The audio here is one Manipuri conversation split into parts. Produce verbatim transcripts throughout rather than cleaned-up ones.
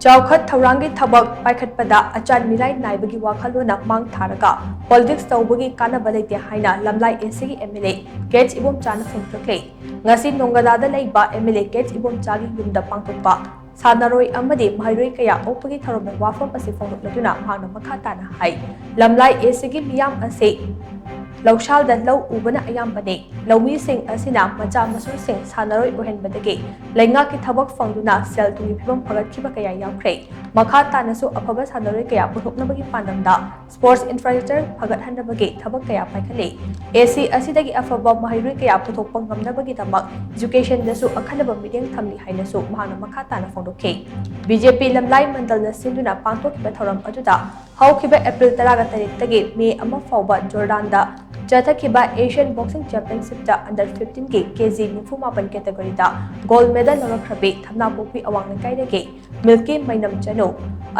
ꯆꯥꯎꯈꯠ ꯊꯧꯔꯥꯡꯒꯤ ꯊꯕꯛ ꯄꯥꯏꯈꯠꯄꯗ ꯑꯆꯥꯟ ꯃꯤꯔꯥꯏ ꯅꯥꯏꯕꯒꯤ ꯋꯥꯈꯜꯂꯣꯟꯅ ꯃꯥꯡ ꯊꯥꯔꯒ ꯄꯣꯂꯤꯇꯤꯛꯁ ꯇꯧꯕꯒꯤ ꯀꯥꯟꯅꯕ ꯂꯩꯇꯦ ꯍꯥꯏꯅ ꯂꯝꯂꯥꯏ ꯑꯦꯁꯤꯒꯤ ꯑꯦꯝ ꯑꯦꯜ ꯑꯦ ꯀꯦꯆ ꯏꯕꯣꯝꯆꯥꯅ ꯐꯣꯡꯗꯣꯛꯈ꯭ꯔꯦ꯫ ꯉꯁꯤ ꯅꯣꯡꯒꯗꯥꯗ ꯂꯩꯕ ꯑꯦꯝ ꯑꯦꯜ ꯑꯦ ꯀꯦꯆ ꯏꯕꯣꯝꯆꯥꯒꯤ ꯌꯨꯝꯗ ꯄꯥꯡꯊꯣꯛꯄ ꯁꯥꯟꯅꯔꯣꯏ ꯑꯃꯗꯤ ꯃꯍꯩꯔꯣꯏ ꯀꯌꯥ ꯑꯣꯛꯄꯒꯤ ꯊꯧꯔꯝꯗ ꯋꯥꯐꯝ ꯑꯁꯤ ꯐꯣꯡꯗꯣꯛꯂꯗꯨꯅ ꯃꯍꯥꯛꯅ ꯃꯈꯥ ꯇꯥꯅ ꯍꯥꯏ, ꯂꯝꯂꯥꯏ ꯑꯦꯁꯤꯒꯤ ꯃꯤꯌꯥꯝ ꯑꯁꯤ ꯂꯧꯁꯥꯜꯗ ꯂꯧ ꯎꯕꯅ ꯑꯌꯥꯝꯕꯅꯤ꯫ ꯂꯧꯃꯤꯁꯤꯡ ꯑꯁꯤꯅ ꯃꯆꯥ ꯃꯁꯨꯁꯤꯡ ꯁꯥꯟꯅꯔꯣꯏ ꯑꯣꯏꯍꯟꯕꯗꯒꯤ ꯂꯩꯉꯥꯛꯀꯤ ꯊꯕꯛ ꯐꯪꯗꯨꯅ ꯁꯦꯜ ꯊꯨꯝꯒꯤ ꯐꯤꯕꯝ ꯐꯒꯠꯈꯤꯕ ꯀꯌꯥ ꯌꯥꯎꯈ꯭ꯔꯦ꯫ ꯃꯈꯥ ꯇꯥꯅꯁꯨ ꯑꯐꯕ ꯁꯥꯟꯅꯔꯣꯏ ꯀꯌꯥ ꯄꯨꯊꯣꯛꯅꯕꯒꯤ ꯄꯥꯟꯗꯝꯗ ꯁ꯭ꯄꯣꯔꯠꯁ ꯏꯟꯐ꯭ꯔꯥꯁ꯭ꯇ꯭ꯔꯛꯆꯔ ꯐꯒꯠꯍꯟꯅꯕꯒꯤ ꯊꯕꯛ ꯀꯌꯥ ꯄꯥꯏꯈꯠꯂꯤ꯫ ꯑꯦꯁꯤ ꯑꯁꯤꯗꯒꯤ ꯑꯐꯕ ꯃꯍꯩꯔꯣꯏ ꯀꯌꯥ ꯄꯨꯊꯣꯛꯄ ꯉꯝꯅꯕꯒꯤꯗꯃꯛ ꯏꯖꯨꯀꯦꯁꯟꯗꯁꯨ ꯑꯈꯟꯅꯕ ꯃꯤꯠꯌꯦꯡ ꯊꯝꯂꯤ ꯍꯥꯏꯅꯁꯨ ꯃꯍꯥꯛꯅ ꯃꯈꯥ ꯇꯥꯅ ꯐꯣꯡꯗꯣꯛꯈꯤ꯫ ꯕꯤ ꯖꯦ ꯄꯤ ꯂꯝꯂꯥꯏ ꯃꯟꯗꯜꯅ ꯁꯤꯟꯗꯨꯅ ꯄꯥꯡꯊꯣꯛꯈꯤꯕ ꯊꯧꯔꯝ ꯑꯗꯨꯗ ꯍꯧꯈꯤꯕ ꯑꯦꯄ꯭ꯔꯤꯜ ꯇꯔꯥꯒ ꯇꯔꯦꯠꯇꯒꯤ ꯃꯦ ꯑꯃ ꯐꯥꯎꯕ ꯖꯣꯔꯗꯥꯟꯗ ꯆꯠꯊꯈꯤꯕ ꯑꯦꯁꯤꯌꯥꯟ ꯕꯣꯛꯁꯤꯡ ꯆꯦꯝꯄꯤꯌꯟꯁꯤꯞꯇ ꯑꯟꯗꯔ ꯐꯤꯐꯇꯤꯟꯒꯤ ꯀꯦ ꯖꯤ ꯅꯤꯐꯨ ꯃꯥꯄꯟ ꯀꯦꯇꯒꯣꯔꯤꯗ ꯒꯣꯜꯗ ꯃꯦꯗꯜ ꯂꯧꯔꯛꯈ꯭ꯔꯕꯤ ꯊꯝꯅꯥꯄꯣꯛꯄꯤ ꯑꯋꯥꯡ ꯂꯩꯀꯥꯏꯗꯒꯤ ꯃꯤꯜꯀꯤ ꯃꯩꯅꯝ ꯆꯅꯨ,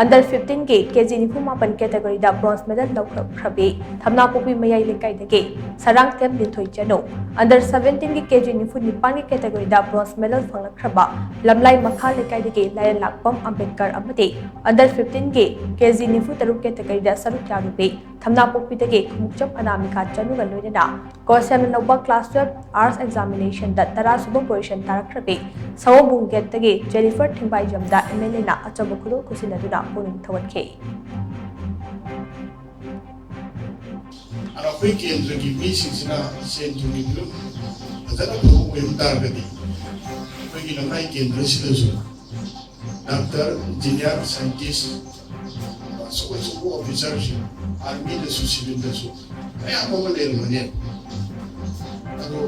ꯑꯟꯗꯔ ꯐꯤꯐꯇꯤꯟꯒꯤ ꯀꯦ ꯖꯤ ꯅꯤꯐꯨ ꯃꯥꯄꯟ ꯀꯦꯇꯒꯣꯔꯤꯗ ꯕ꯭ꯔꯣꯟꯖ ꯃꯦꯗꯜ ꯂꯧꯔꯛꯈ꯭ꯔꯕꯤ ꯊꯝꯅꯥꯄꯣꯛꯄꯤ ꯃꯌꯥꯏ ꯂꯩꯀꯥꯏꯗꯒꯤ ꯁꯔꯥꯡꯊꯦꯝ ꯂꯤꯟꯊꯣꯏ ꯆꯅꯨ, ꯑꯟꯗꯔ ꯁꯚꯦꯟꯇꯤꯟꯒꯤ ꯀꯦ ꯖꯤ ꯅꯤꯐꯨ ꯅꯤꯄꯥꯟꯒꯤ ꯀꯦꯇꯒꯣꯔꯤꯗ ꯕ꯭ꯔꯣꯟꯖ ꯃꯦꯗꯜ ꯐꯪꯂꯛꯈ꯭ꯔꯕ ꯂꯝꯂꯥꯏ ꯃꯈꯥ ꯂꯩꯀꯥꯏꯗꯒꯤ ꯂꯥꯏꯔꯦꯟꯂꯥꯛꯄꯝ ꯑꯝꯕꯦꯗꯀꯔ ꯑꯃꯗꯤ ꯑꯟꯗꯔ ꯐꯤꯐꯇꯤꯟꯒꯤ ꯀꯦ ꯖꯤ ꯅꯤꯐꯨ ꯇꯔꯨꯛ ꯀꯦꯇꯒꯣꯔꯤꯗ ꯁꯔꯨꯛ ꯌꯥꯔꯨꯕꯤ ꯊꯝꯅꯥꯄꯣꯛꯄꯤꯗꯒꯤ ꯈꯣꯡꯎꯞꯆꯝ ꯑꯅꯥꯃꯤꯀꯥ ꯆꯅꯨꯒ ꯂꯣꯏꯅꯅ ꯀꯣꯁꯦꯝꯅ ꯂꯧꯕ ꯀ꯭ꯂꯥꯁ ꯇꯨꯋꯦꯜꯐ ꯑꯥꯔꯠꯁ ꯑꯦꯛꯖꯥꯃꯤꯅꯦꯁꯟꯗ ꯇꯔꯥꯁꯨꯕ ꯄꯣꯖꯤꯁꯟ ꯇꯥꯔꯛꯈ꯭ꯔꯕꯤ ꯁꯑꯣꯝꯕꯨꯡ ꯒꯦꯠꯇꯒꯤ ꯖꯦꯅꯤꯐꯔ ꯊꯤꯡꯕꯥꯏꯖꯝꯗ ꯑꯦꯝ ꯑꯦꯜ ꯑꯦꯅ ꯑꯆꯧꯕ ꯈꯨꯗꯣꯜ ꯈꯨꯠꯁꯤꯟꯅꯗꯨꯅ ꯄꯨꯛꯅꯤꯡ ꯊꯧꯒꯠꯈꯤ꯫ ꯑꯗꯣ ꯑꯩꯈꯣꯏ ꯀꯦꯟꯗ꯭ꯔꯒꯤ ꯃꯤꯁꯤꯡꯁꯤꯅ ꯁꯦꯟ ꯊꯨꯝꯒꯤ ꯐꯤꯕꯝ ꯐꯖꯅ ꯐꯕ ꯑꯣꯏꯕ ꯇꯥꯔꯒꯗꯤ ꯑꯩꯈꯣꯏꯒꯤ ꯂꯝꯂꯥꯏ ꯀꯦꯟꯗ꯭ꯔꯁꯤꯗꯁꯨ ꯗꯥꯛꯇꯔ, ꯏꯟꯖꯤꯅꯤꯌꯥꯔ, ꯁꯥꯏꯟꯇꯤꯁ, ꯑꯆꯧ ꯑꯆꯧꯕ ꯑꯣꯐꯤꯁꯥꯔꯁꯤꯡ, ꯑꯥꯔꯃꯤꯗꯁꯨ ꯁꯤꯚꯤꯜꯗꯁꯨ ꯃꯌꯥꯝ ꯑꯃ ꯂꯩꯔꯝꯒꯅꯦꯕ꯫ ꯑꯗꯣ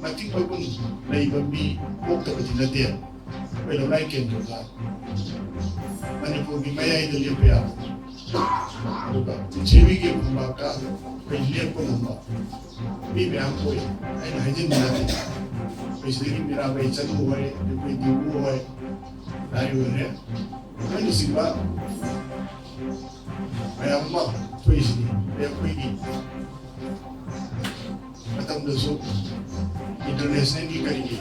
ꯃꯇꯤꯛ ꯃꯒꯨꯟ ꯂꯩꯕ ꯃꯤ ꯄꯣꯛꯇꯕꯗꯤ ꯅꯠꯇꯦ꯫ ꯑꯩꯈꯣꯏ ꯂꯝꯂꯥꯏ ꯀꯦꯟꯗ꯭ꯔꯗ ꯃꯅꯤꯄꯨꯔꯒꯤ ꯃꯌꯥꯏꯗ ꯂꯦꯞꯄ ꯌꯥꯕ, ꯑꯗꯨꯒ ꯄ꯭ꯔꯤꯊꯤꯕꯤꯒꯤ ꯐꯝꯄꯥꯛꯇ ꯑꯩꯈꯣꯏ ꯂꯦꯞꯄ ꯉꯝꯕ ꯃꯤ ꯃꯌꯥꯝ ꯄꯣꯛꯏ꯫ ꯑꯩꯅ ꯍꯥꯏꯖꯤꯟꯕ ꯅꯠꯇꯦ꯫ ꯑꯩꯈꯣꯏ ꯁꯤꯗꯒꯤ ꯃꯤꯔꯥꯕꯥꯏ ꯆꯅꯨ ꯍꯣꯏ, ꯑꯩꯈꯣꯏ ꯗꯤꯕꯨ ꯍꯣꯏ, ꯂꯥꯏ ꯑꯣꯏꯔꯦ, ꯂꯣꯏꯅꯆꯤꯡꯕ ꯃꯌꯥꯝ ꯑꯃ ꯊꯣꯛꯏꯁꯤꯅꯤ꯫ ꯑꯗꯩ ꯑꯩꯈꯣꯏꯒꯤ ꯃꯇꯝꯗꯁꯨ ꯏꯟꯇꯔꯅꯦꯁꯅꯦꯜꯒꯤ ꯀꯔꯤꯒꯤ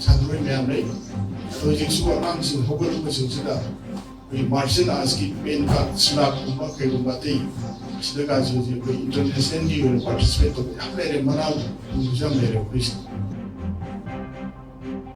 ꯁꯥꯟꯅꯔꯣꯏ ꯃꯌꯥꯝ ꯂꯩ꯫ ꯑꯗꯣ ꯍꯧꯖꯤꯛꯁꯨ ꯑꯉꯥꯡꯁꯤꯡ ꯍꯧꯒꯠꯂꯛꯄꯁꯤꯡꯁꯤꯗ ꯑꯩꯈꯣꯏ ꯃꯥꯔꯁꯦꯜ ꯑꯥꯔꯠꯁꯀꯤ ꯄꯦꯟ ꯀꯥꯔꯠ, ꯁꯂꯥꯠꯀꯨꯝꯕ ꯀꯩꯒꯨꯝꯕ ꯑꯇꯩ ꯁꯤꯗ ꯀꯥꯟꯁꯤ ꯍꯧꯖꯤꯛ ꯑꯩꯈꯣꯏ ꯏꯟꯇꯔꯅꯦꯁꯅꯦꯜꯒꯤ ꯑꯣꯏꯅ ꯄꯥꯔꯇꯤꯁꯤꯄꯦꯠ ꯇꯧꯕ ꯌꯥꯝ ꯂꯩꯔꯦ, ꯃꯅꯥꯎ ꯄꯨꯕꯁꯨ ꯌꯥꯝ ꯂꯩꯔꯦ ꯑꯩꯈꯣꯏꯁꯦ꯫